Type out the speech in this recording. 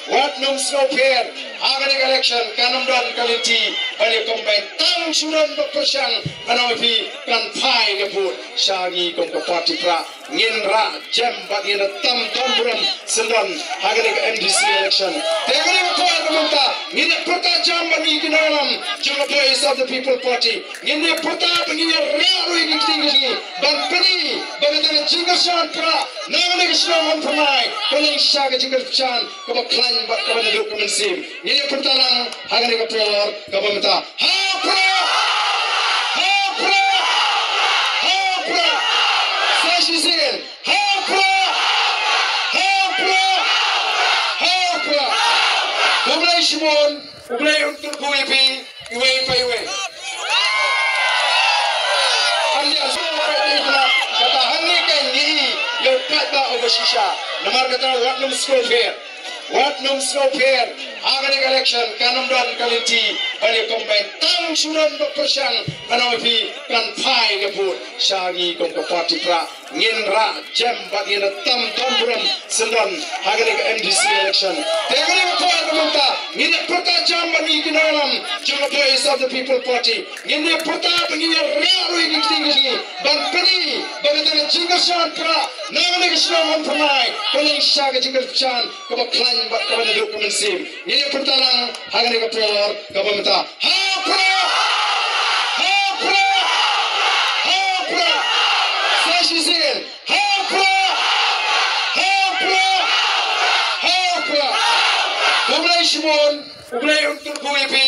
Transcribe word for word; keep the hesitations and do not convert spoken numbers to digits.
Wat nym sngewpher, ha kane ka election kan ym don ka lynti ban ïa combine. Tang shu don ba pyrshang ban ong ïa phi kan phai ka vote sha ngi kum ka party Prah. Ngin rah jem bad ngin tam tam burom syndon ha kane ka M D C election. Te kane ka por ka mynta ngin ïa pyrta jem bad ngi ki nongïalam jong ka Voice of the People Party. Ngin ïa pyrta bad ngin ïa rah ruh ïa ki ktien ka jong ngi ban pyni ba kata ka jingkyrshan Prah na kane ka shnong Umphyrnai ka long shisha ka jingkyrshan kaba khlaiñ bad kaba naduh ka mynsiem. Ngin ïa pyrta lang ha kane ka por kaba mynta. Ha Prah! Ha Prah! Ha Prah! Sa shisien. Ha Prah! Ha Prah! Ha Prah! Khublei shibun, U Blei un kyrkhu ïa phi iwei pa iwei. Ym ïa sngewpher, kata hangne kan ngi ïa u paidbah uba shisha. Namar kata wat nym sngewpher. Wat nym sngewpher, ha kane ka election kan ym don ka lynti ban ïa combine. Tang shu don ba pyrshang ban ong ïa phi kan phai ka vote sha ngi kum ka party Prah. Ngin rah jem bad ngin tam tam burom syndon ha kane ka M D C election. Te kane ka por ka mynta ngin ïa pyrta jem bad ngi ki nongïalam jong ka Voice of the People Party. Ngin ïa pyrta bad ngin ïa rah ruh ïa ki ktien ka jong ngi ban pyni ba kata ka jingkyrshan Prah na kane ka shnong Umphyrnai ka long shisha ka jingkyrshan kaba khlaiñ bad kaba naduh ka mynsiem. Ngin ïa pyrta lang ha kane ka por kaba mynta. Ha Prah! Ha Prah! Ha Prah! Sa shisien. Ha Prah! Ha Prah! Ha Prah! Khublei shibun, U Blei un kyrkhu ïa phi